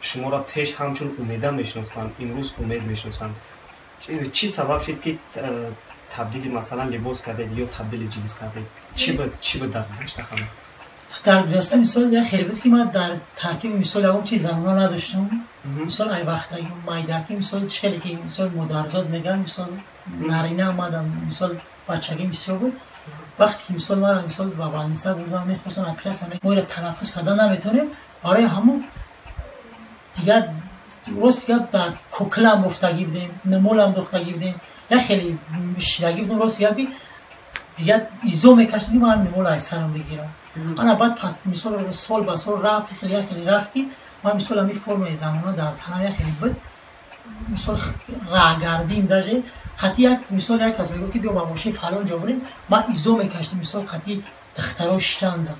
Шуморо пеш ҳамчун Умеда мешинохтанд, имрӯз Умед мешиносанд. Чӣ сабаб шуд, ки табдили, масалан, либос кардед ё табдили ҷинс кардед? Чӣ буд дар гузашта ҳама? Дар гузашта, мисол, як хеле буд, ки ман дар таркиби, мисол, ягон чиз занона надоштам. Мисол, ай вақтаги майдаки, мисол, чӣ хеле ки, мисол, модарзод мегӯям, мисол, нарина омадам, мисол, бачагӣ бисёр буд. Вақте ки, мисол, мара, мисол, ба больница бурдам, мехостам оператсия, мо ира танаффус кардан наметонем. Барои ҳамун дигар, рости гап, дар кокилам бофтагӣ будем, намолам дохтагӣ будем, як хеле шидагӣ будем. Рости гап, дигар изо мекашидем, ки ман намол аз сарам бигирам. Ана баъд пас, мисол, сол ба сол рафт, хеле як хеле рафт, ки ман, мисол, ҳамин формаи занона дар танам як хеле буд. Мисол, раҳгардим, даже қати як, мисол, як кас мегӯфт, ки биё ба мошин фалон ҷо бурем, ман изо мекаштем, мисол, қати духтаро шиштанда.